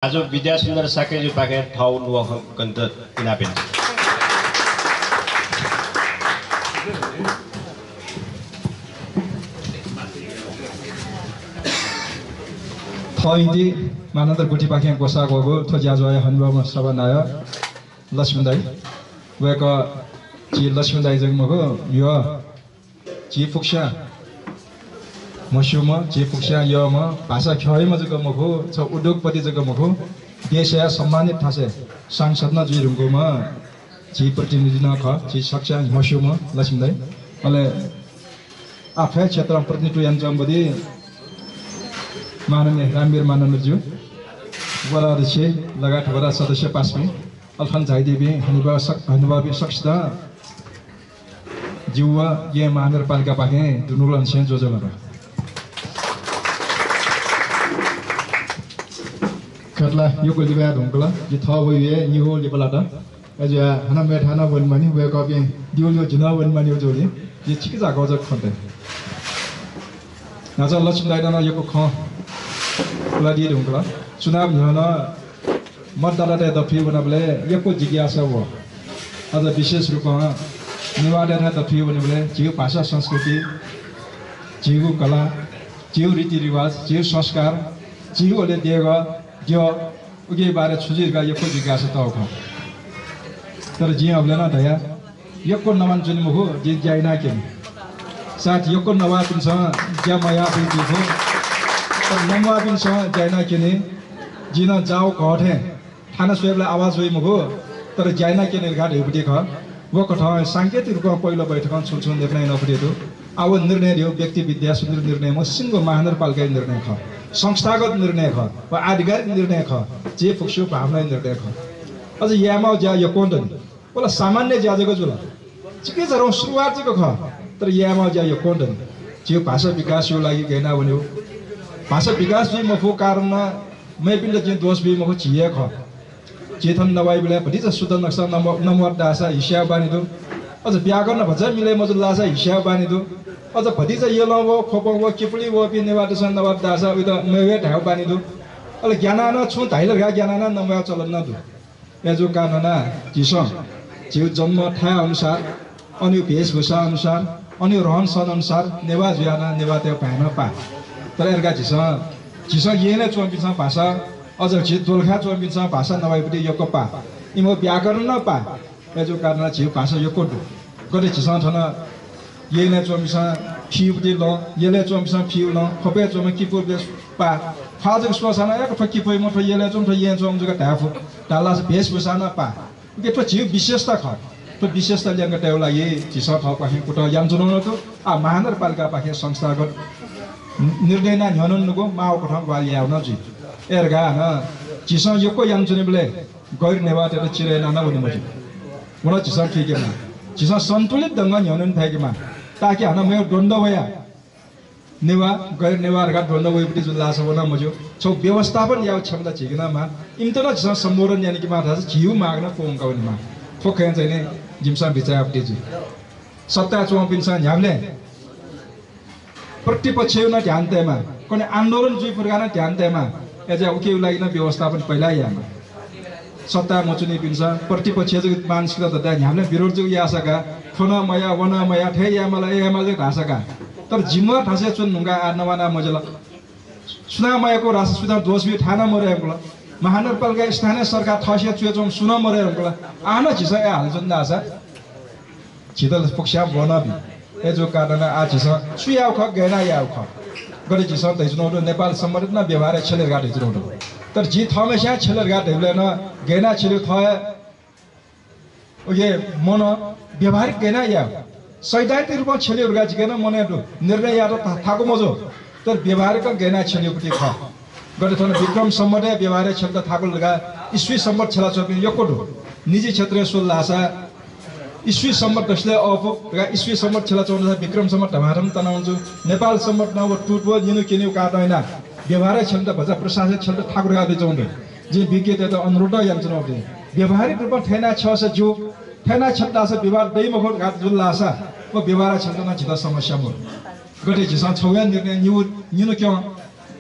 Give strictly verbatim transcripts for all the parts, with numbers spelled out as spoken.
आजु विद्यासुन्दर शाक्यजुपाखें थःगु नुगः खँ कनेत इनाप याना। थःइति महानन्द गुथिपाखें ग्वसाः ग्वःगु थ्व ज्याझ्वःया हनेबहःम्ह सभानायः लक्ष्मी दाइ। वय्‌कः झी लक्ष्मी दाइ जक मखु, यः झी फुक्कस्यां म्हस्यूम्ह, झी फुक्कस्यां यःम्ह, भाषा ख्यःम्ह जक मखु, छ उद्योगपति जक मखु, देशया सम्मानित थासय् सांसद नं जुइ धुंकूम्ह झी प्रतिनिधि नं खः, झी सकस्यां म्हस्यूम्ह लक्ष्मी दाइ। अले आफया क्षेत्रं प्रतिनिधित्व यानाच्वंम्ह माननीय रामवीर मानन्धरज्यू, वडा अध्यक्ष लगायत वडा सदस्य पासापिं, अले थन झायादीपिं हनेबहः सक-, हनेबहःपिं सकसितं जिगु व येँ महानगरपालिकापाखें दुनुगलंनिसें ज्वजलपा। खः ला, यक्व लिबाये धुंकल। जि थः वइबलय् निगू लिपा लात। अय्‌जुयाः हानं मेथाय् नं वनेमानि, वय्‌कःपिं दिउलिं जि नं वनेमानि जूलिं जि चिकिचाकः जक खँ तये। न्हाचः लक्ष्मी दाइनं नं यक्व खँ पुलादी धुंकल। चुनाव न्ह्यः नं मतदातातय् दथुइ वनाबलय् यक्व जिज्ञासा वः। अझ विशेष रूपं नेवाःतय्‌थाय् दथुइ वनेबलय् झीगु भाषा संस्कृति, झीगु कला, झीगु रीतिरिवाज, झीगु संस्कार, झीगु अले देगः, द्यः, उकिया बारे छु जुइ धकाः यक्व जिज्ञासा तःगु खः। तर जिं अबलय् नं धया, यक्व नवानाच्वने मखु, जिं ज्या यानाक्यने। सायद यक्व नवाःपिन्सं ज्या मयाःपिं जुइ खः, तर नमवाःपिन्सं ज्या यानाक्यने। जिं नं जाःगु घः थें थाना स्वयेबलय् आवाज वइ मखु, तर ज्या यानाक्यने धकाः धयागु खः। व कथं सांकेतिक रूपं पहिलो बैठकं छुं छुं निर्णय यानागु दु। आः व निर्णय धइगु व्यक्ति विद्यासुन्दरया निर्णय मखु, सिंगो महानगरपालिकाया निर्णय खः, संस्थागत निर्णय खः, व आधिकारिक निर्णय खः, झी फुक्कसिगु भावनाया निर्णय खः। अझ यायेमाःगु ज्या यक्वं दनि। व ला सामान्य ज्या जक जुल। चिकिचारं सुरुवात जक खः, तर यायेमाःगु ज्या यक्वं दनि। झीगु भाषा विकासया लागि गय् याना वनेगु। भाषा विकास जुइ मफुगु कारण नं मेपिन्त जिं दोष बी मखु, झी हे खः। झी थन नवाइबलय् भतिचा शुद्ध नक्सा नम-, नमवात धाःसा हिस्यायेगु बानी दु। अझ व्याकरण भचा मिलय् मजुल धाःसा हिस्यायेगु बानी दु। अझ भतिचा यलं व ख्वपं व किपुली वःपिं नेवाःतय्‌सं नवात धाःसा उइत मयः धायेगु बानी दु। अले ग्यानाः नं छुं धाइ ला धकाः ग्यानाः नं नमवायेगु चलन नं दु। अय्‌जूगु कारणं झीसं झीगु जन्म थाय् अनुसार, अनया वेशभूषा अनुसार, अनया रहनसहन अनुसार नेवाः जुयाः नं नेवाःतय्‌गु भाय् नं पाः। तर अय्‌धकाः झीसं, झीसं येँय् च्वंपिन्सं भाषा, अझ झी दोलखाय् च्वंपिन्सं भाषा नवाइपट्टि यक्व पाः। इमिगु व्याकरण नं पाः। अय्‌जूगु कारणं झीगु भाषा यक्व दु। गथे झीसं थन येँय् च्वंपिन्सं फिउपट्टि लं, यलय् च्वंपिन्सं फिउ लं, ख्वपय् च्वंम्ह किपुपट्टि पाः। ख्वाः जक स्वःसां नं, ए, थ्व किपुइ मखु, थ्व यलय् च्वंम्ह, थ्व येँय् च्वंम्ह जक धाये फु। धाःसा वेशभूषां नं पाः। उकिं थ्व झीगु विशेषता खः। थ्व विशेषता ल्यंके तयेगु लागि झीसं थःपाखें कुतः यानाच्वनागु दु। आः महानगरपालिकापाखें संस्थागत निर्णय यानाः न्ह्यःने नुगः माःगु कथं ग्वाहालि यायेगु नं जुइ। अय्‌धकाः हानं झीसं यक्व यानाच्वनेबलय् गैर नेवाःतय्‌त चिरे यानाः नं वने मज्यू। व नं झीसं थुइकेमाः। झीसं सन्तुलित ढंगं न्ह्यःने वने फय्‌केमाः। ताकि हानं मेगु द्वन्द्व वयाः नेवाः, गैर नेवाः धकाः द्वन्द्व वइपट्टि जुल धाःसा व नं मज्यू। छगू व्यवस्थापन यायेगु क्षमता झीके नं माः। इमित नं झीसं सम्बोधन यानाकेमाः धाःसा झीगु मार्ग नं क्वंका वनेमाः। थ्व खँय् चाहिँ नि जिमिसं बिचाः यायेपट्टि जुइ। सत्ताय् च्वंपिन्सं न्ह्याबलें प्रतिपक्षय् नं ध्यान तयेमाः, कन्हय् आन्दोलन जुइ फु धकाः नं ध्यान तयेमाः। अय्‌जुयाः उकिया लागि नं व्यवस्थापन पहिला यायेमाः। सत्ताय् मच्वनीपिन्सं प्रतिपक्षय् जक मानसिकता दयाः न्ह्याबलें विरोध जक याःसा का, थ्व नं मयाः, व नं मयाः, थथे यायेमाल, अथे यायेमाल जक धाःसा का। तर जिम्ह थासय् च्वने धुंकाः आः नवाना मज्यल। सुनां मयाःगु धाःसा सुनां दोष बी थाय् नं मदये धुंकल। महानगरपालिका स्थानीय सरकार थःसिया च्वय् च्वंम्ह सुं नं मदये धुंकल। आः नं झीसं अय् हालाच्वन धाःसा झीत फुक्कस्यां ब्वना बी। अय्‌जूगु कारणं आः झीसं छु यायेगु खः, गय् यानाः यायेगु खः। गथे झीसं धयाच्वनागु दु, नेपाल संवत नं व्यवहारय् छ्यले धकाः धयाच्वनागु दु। तर झी थःम्हस्यां छ्यले धकाः धइबलय् नं गय् यानाः छ्यलेगु थः हे, उकिं मनं व्यवहारिक गय् यानाः यायेगु। सैद्धान्तिक रूपं छ्यलेगु धकाः जिके नं मनय् दु। निर्णय यायेत था-, थाकु मजू। तर व्यवहारिकं गय् यानाः छ्यलेगु पति खः। गथे थन विक्रम संवतय् व्यवहारय् छ्यलेत थाकुल धकाः इस्वी संवत छ्यलाच्वंपिं यक्व दु। निजी क्षेत्रय् स्वल धाःसा इस्वी संवत दसिलय् अःपु धकाः इस्वी संवत छ्यलाच्वंगु धाःसा विक्रम संवत धमाधम तनावंच्वं। नेपाल संवत नं व तुत व निन्हु क्यनेगु कारणं यानाः व्यवहारय् छ्यलेत भचा प्रशासनय् छ्यलेत थाकु धकाः धयाच्वंगु दु। जिं विज्ञतय्‌त अनुरोध यानाच्वनागु दु। व्यवहारिक रूपं थथे यानाः छ्यःसा ज्यू, थथे यानाः छ्यलेत धाःसा विवाद दइ मखु धकाः जुल धाःसा व व्यवहारय् छ्यलेत नं झीत समस्या मदु। गथे झीसं छगू हे निर्णय निगू, निन्हु क्यं,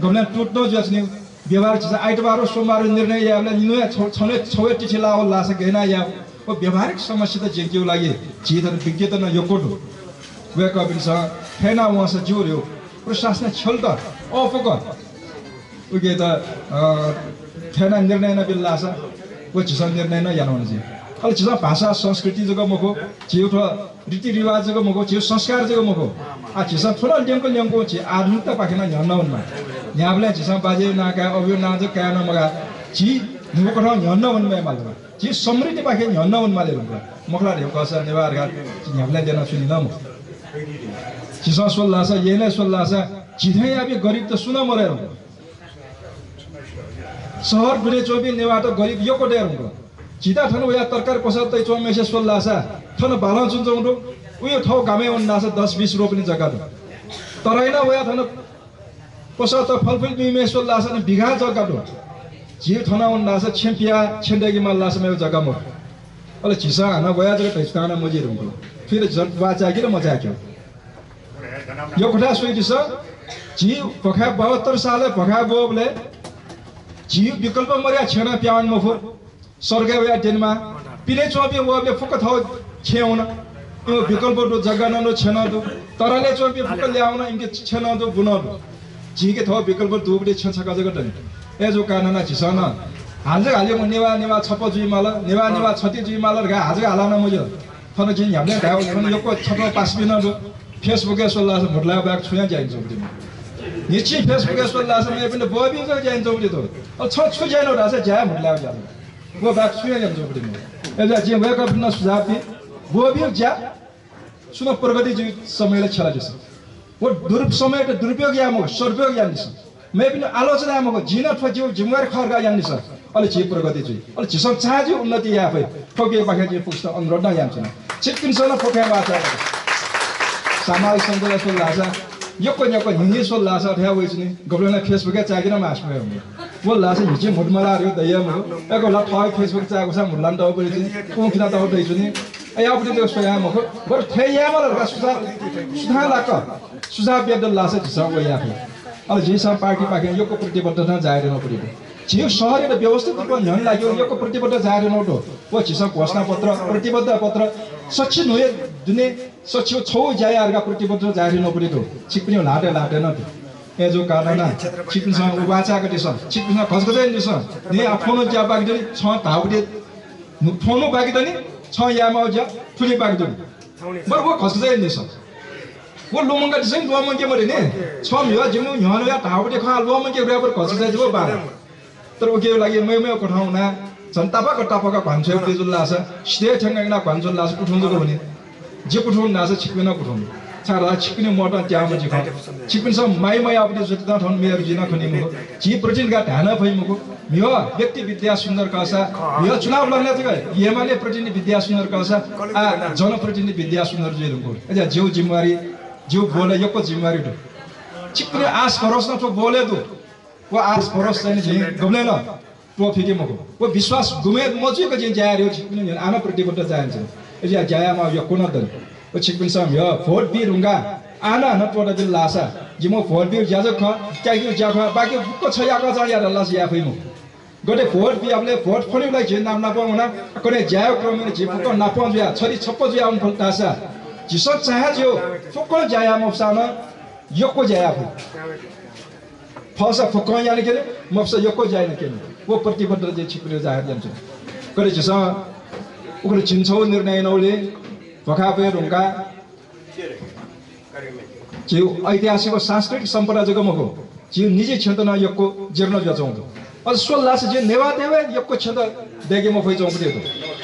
गबलें तुत नं जुयाच्वनी, व्यवहार झीसं आइतबार व सोमबार निर्णय यायेबलय् निन्हुया छ-, छन्हुया छगू तिथि लाः व लासा गय् यानाः याः। व व्यावहारिक समस्यात ज्यंकेगु लागि झी थन विज्ञत नं यक्व दु। वय्कःपिन्सं थथे याना वंसा ज्यू धइगु प्रशासनिक छलत अःपुक उकियात, अ, थथे याना निर्णय नं बिल लासा व झीसं निर्णय नं याना वन जुइ। अले झीसं भाषा संस्कृति जक मखु, झीगु थ्व रीतिरिवाज जक मखु, झीगु संस्कार जक मखु। आ, झीसं थ्व नं ल्यंकु ल्यंकु झी आधुनिकतापाखें नं न्ह्यःने वनेमाः। न्ह्याबलें झीसं बाज्या नां काय्, अबुया नां जक काय् नं मगाः, झी न्हूकथं न्ह्यःने वनेमाः। झी समृद्धिपाखें न्ह्यःने वनेमाः धकाः। मखु ला धइगु खःसा नेवाः धकाः झी न्ह्याबलें द्यनाच्वनी नं मखु। झीसं स्वल धाःसा, यःने स्वल धाःसा, झी थेंयापिं गरिबत सुं नं मदये धुंकल। शहर दुने च्वंपिं नेवाःत गरिब यक्व दये धुंकल। झीत थन वयाः तरकारी पसः तयाच्वंम्हय्सित स्वल धाःसा थन बालं च्वनाच्वंगु दु। उयो थःगु गामय् वन धाःसा दस बिस रोपनी जग्गा दु। तराईं नं वयाः थन पसःत फलफुल बीम्हय्सित स्वल धाःसा नं बिघा जग्गा दु। झी थन वन धाःसा छेँ पियाः छेँ दय्केमाल धाःसा मेगु जग्गा मदु। अले झीसं हानं वयाः जक धयाच्वना नं मजुइ धुंकल। थुइत झीसं बाचाय्के ला मचाय्के? यक्व खँ स्वयादिसँ। झी भ्वखाय् बहत्तर सालय् भ्वखाय् ब्वःबलय् झी विकल्प मदयाः छेँ नं पिहां वने मफु। स्वर्गय् वयाः द्यनेमाः। पिने च्वंपिं वःबलय् फुक्क थःगु छेँय् वन। इमिगु विकल्प दु, जग्गा नं दु, छेँ नं दु। तराले च्वंपिं फुक्क ल्याहां वन, इमिके छेँ नं दु, बु नं दु। झीके थःगु विकल्प दुगुलिं छेँ छकः जक दनि। अय्जूगु कारणं झीसं नं हाजु हाले नेवाः नेवाः छप्पँ जुइमाल, नेवाः नेवाः छति जुइमाल धकाः हाजु हाला नं मज्यू। थन जिं न्ह्याबलें धायेगु, थन यक्व छप्पँ पासापिं नं दु। Facebook-य् स्वल धाःसा म्हुतुलायेगु बाहेक छुं हे ज्या यानाच्वंगु दु। निश्चित Facebook-य् स्वल धाःसा मेपिन्त ब्वःबीगु जक ज्या यानाच्वंगु दु। अले छं छु ज्या यानागु धाःसा ज्या हे म्हुतुलायेगु ज्या। व बाहेक छुं हे यानाच्वंगु दु। अय्जूगुलिं जिं वय्कःपिन्त सुझाव बी, ब्वःबीगु ज्या छुं नं प्रगति जुइगु समयलय् छ्यलादिसँ। व दुर-, समययात दुरुपयोग याये मखु, सदुपयोग यानादिसँ। मेपिन्त आलोचना याये मखु, जिं नं थ्व जिगु जिम्मेवारी खः धकाः यानादिसँ। अले झी प्रगति जुइ। अले झीसं चाहे झी उन्नति याये फइ। थुकियापाखें जिं फुक्कसितं अनुरोध नं यानाच्वना। छिकपिन्सं नं थ्व खँय् वाःचाः यानादिसँ। सामाजिक सञ्जालय् स्वल धाःसा यक्व न्याक्व न्हिं न्हिं स्वल धाःसा थथे वइच्वनी। गबलें नं Facebook-य् चाय्के नं मास्ति मयाः। व धाःसा न्हिच्छि म्हुतु मलाः धइगु दया मखु। अय्कूगु ला थःगु Facebook-य् चाय्कूसा म्हुतुलानातःगु वइच्वनी। कुंखिनातःगु दइच्वनी। अय्याःपट्टि जक स्वयां मखु, बरु थथे यायेमाल धकाः सुझाव, सुथां लाक्क सुझाव बियादल धाःसा झीसं व याये फइ। अले झीसं पार्टीपाखें यक्व प्रतिबद्धता जाहेर यानागु दु। झीगु शहरयात व्यवस्थित रूपं न्ह्यःने लाकेगु यक्व प्रतिबद्धता जाहेर यानागु दु। व झीसं घोषणापत्र, प्रतिबद्धता पत्र, सछि न्हूया दुने सछि छगू ज्या याये धकाः प्रतिबद्धता जाहेर यानागु दु। छिकपिनिगु ल्हातय् ल्हातय् नं दु। अय्जूगु कारणं छिकपिन्सं व वाःचाय्कादिसँ, छिकपिन्सं घसघस यानादिसँ। नि आ थ्व नं ज्या बाकी दनि, छं धाःगु दे थ्व नं बाकी दनि, छं यायेमाःगु ज्या थुलि बाकी दनि। बरु व घसघस यानादिसँ। व लुमंकादिसँ नि, लुमंके मते नि। छं म्हिगः जिमिगु न्ह्यःने वयाः धाःगु दे खः, लुमंके वयाः बरु घसघस याये जि व बांलाः। तर उकिया लागि मेमेगु कथं वनाः झन तापाक तापाक घ्वान्हु छ्वयेगु जुल धाःसा, सिधय् थ्यंक यानाः घ्वान्हु छ्वल धाःसा कुथुं जक वनी। जि कुथुं धाःसा छिकपिं नं कुथुं। छाय्धाःसा छिकपिनि मतं त्याःम्ह जि खः। छिकपिन्सं माया मयाःगु जुयाः थन मेयर जुइ नं खनी मखु। झी प्रतिनिधि का धाये नं फइ मखु। म्हिगः व्यक्ति विद्या सुन्दर खःसा, म्हिगः चुनाव लंबलय् जक एमएलए प्रतिनिधि विद्या सुन्दर खःसा, आः जनप्रतिनिधि विद्या सुन्दर जुइ धुंकूगु। अय्जूगुलिं जिगु जिम्मेवारी, जिगु ब्वलय् यक्व जिम्मेवारी दु। छिकपिनि आश भरोसा नं थ्व ब्वलय् दु। व आश भरोसा चाहिँ जिं गबलें नं त्वःफिके मखु। व विश्वास गुमे मजुइक जिं ज्या याये धुंकूगु, छिकपिनि न्ह्यःने आः नं प्रतिबद्धता जाहेर यानाच्वना। अय्जूगुलिं ज्या यायेमाःगु यक्व नं दनि। व छिकपिन्सं म्हिगः भोट बी धुंकाः आः नं हानं त्वःतादिल धाःसा, जिमिगु भोट बीगु ज्या जक खः, त्याकेगु ज्या खः, बाकी फुक्क छ याकःचां यात धाःसा याये फइ मखु। गथे भोट बियाबलय् भोट फ्वनेबलय् झी नाप नापं वनाः कन्हय् ज्या यायेगु क्रमय् झी फुक्कं नापं जुयाः छधी छप्पँ जुयाः वने फत धाःसा, झीसं चाहे झीगु फुक्कं ज्या याये मफुसां नं यक्व ज्या याये फु। फःसा फुक्कं यानाक्यने, मफुसा यक्व ज्या यानाक्यने। व प्रतिबद्धता जिं छिकपिनि जाहेर यानाच्वना। गथे झीसं उखुन्हु झिंछगू निर्णय यानागुलिं भ्वखाय् ब्वये धुंकाः झीगु ऐतिहासिक व सांस्कृतिक सम्पदा जक मखु, झीगु निजी छेँत नं यक्व जीर्ण जुयाच्वंगु दु। अझ स्वल धाःसा झी नेवाःतय् हे यक्व छेँत दय्के मफयाच्वंगु दु।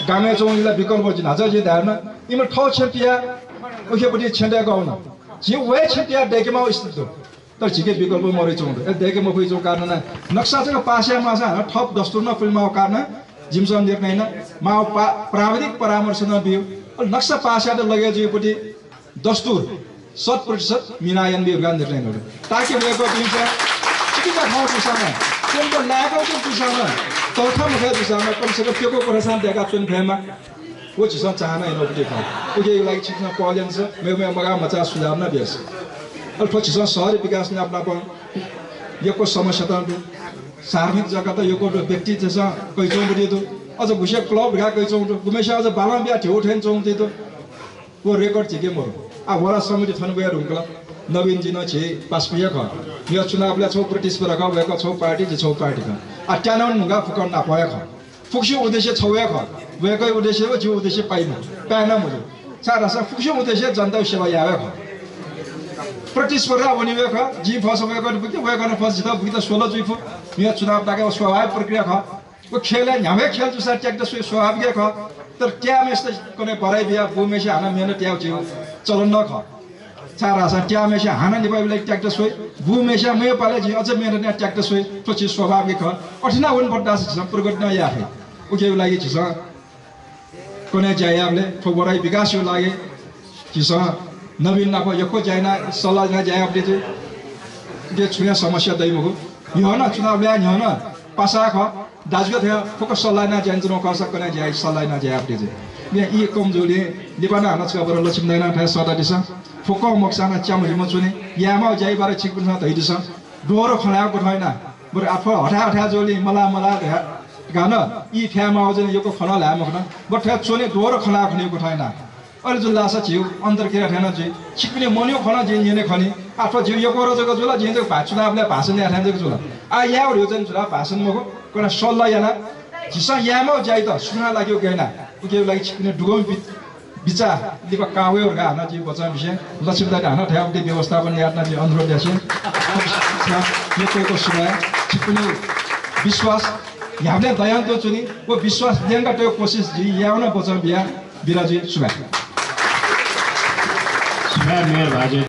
गामय् च्वंगु ला विकल्प जिं न्हाचः जिं धायेधुन, इमित थःगु छेँ पियाः उखेपट्टि छेँ दय्कः वन। झी व हे छेँ पियाः दय्केमाःगु स्थिति दु। तर झीके विकल्प मदयाच्वंगु दु। अय् दय्के मफयाच्वंगु कारणं नं नक्सा जक पास याये माःसां हानं थप दस्तुर नं पुलेमाःगु कारणं जिमिसं निर्णय याना। माःगु पा-, प्राविधिक परामर्श नं बियु। अले नक्सा पास यायेत लगय् जुइगुपट्टि दस्तुर शत प्रतिशत मिना यानाबी धकाः निर्णय यानागु दु। ताकि वय्कःपिन्सं चिकिचा खः दुसां नं, क्यनेत लाय्कः जक दुसां नं, तःखा मखय् दुसां नं, कम से कम प्यक्व क्वथासां दय्काच्वने फयेमा। व झीसं चाहना यानागु खः। उकिया लागि छिकपिन्सं पहल यानादिसँ, मेगु मेगु मगाः मचाः सुझाव नं बियादिसँ। अले थ्व झीसं शहरी विकास नाप नापं यक्व समस्यात नं दु। धार्मिक जग्गात यक्व दु, व्यक्ति झीसं कयाच्वंगु दु। अझ गुसे club धकाः कयाच्वंगु दु, गुम्हेसिं अझ बालं बियाः थ्यंगु थें च्वंगु दु। व record झीके मदु। आ, वडा समिति थन वये धुंकल। नवीन जी नं झी पासापिं हे खः। मेगु चुनावलय् छगू प्रतिस्पर्धा खः, वय्कः छगू party, जि छगू party खः। आ, त्यानं न्हुंकाः फुक्कं नाप हे खः। फुक्कसिया उद्देश्य छगू हे खः। वय्कःया उद्देश्य व जिगु उद्देश्य पाइ मखु, पाये नं मज्यू। छाय्धाःसा फुक्कसिया उद्देश्य जनताया सेवा यायेगु हे खः। प्रतिस्पर्धा वनीगु हे खः। जिं फर्स्ट वय्कःयात बुके, वय्कलं फर्स्ट जितः बुकेत स्वल जुइ फु। मेगु चुनाव धाःगु व स्वाभाविक प्रक्रिया खः। व खेलय् न्ह्याम्ह हे खेल जूसा त्याकेत स्वइ, स्वाभाविक हे खः। तर त्याःम्हय्सित कन्हय् बधाई बियाः बूम्हय्सित हानं मेहनत यायेगु झीगु चलन नं खः। छाय्धाःसा त्याःम्हय्सित हानं लिपा बियाः त्याकेत स्वइ, बूम्हय्सित मेगु पालय् झी अझ मेहनत यानाः त्याकेत स्वइ, थ्व झी स्वाभाविक खः। अथे याना वनेफत धाःसा झीसं प्रगति नं याये फइ। उकिया लागिं झीसं कन्हय् ज्या यायेबलय् थ्व वडाया विकासया लागिं झीसं नवीन नाप यक्व ज्या यानाः सल्लाह यानाः ज्या यायेफत जुइ। उकिं छुं हे समस्या दइ मखु। न्ह्यः नं चुनाव लय् न्ह्यः नं पासा खः। दाजुकिजा थें फुक्क सल्लाह यानाः ज्या यानाच्वनागु खःसा कन्हय् ज्या, सल्लाह यानाः ज्या यायेफत जुइ। उकिं ई कमजोरी, लिपा नं हानं छकः बरु लक्ष्मी दाइनं थथे सःता दिसँ। फुक्कं मखुसां नं च्याम्ह जिम्ह च्वनी। यायेमाःगु ज्याया बारे छिकपिन्सं धयादिसँ। दोहोरो खँ ल्हायेगु थें याना। बरु आफः हथाय् हथाय् जुलिं मला मला धकाः नं ई फ्यायेमाःगु जुलिं यक्व खँ नं ल्हाये मखु नं। बरु थथे च्वने दोहोरो खँ ल्हायेगु थें याना। अले जुल धाःसा झीगु अन्तर्क्रिया थथे याना जुइ। छिकपिनि मनया खँ नं जिं न्यने खनी। आफः झीगु यक्व जक जुल, जिं जक भा-, चुनावलय् भाषण याये थें जक जुल। आः यायेगु धइगु जुल, भाषण मखु, कन्हय् सल्लाह यानाः झीसं यायेमाःगु ज्यायात सुनां लाकेगु याना। उकिया लागिं छिकपिनि दुगुम्ह बि-, बिचाः लिपा काः वयेगु धकाः हानं जिं बचं बिसें लक्ष्मी दाइयात हानं थथे यायेगु व्यवस्थापन यायेत नं जिं अनुरोध यासें यक्व यक्व सुभाय्। छिकपिनि विश्वास न्ह्याबलें दयाच्वनी। व विश्वास ल्यंका तयेगु कोसिस जिं यायेगु नं बचं बिया। बिदा जुइ। सुभाय्। सुभाय् मेयर भाजु।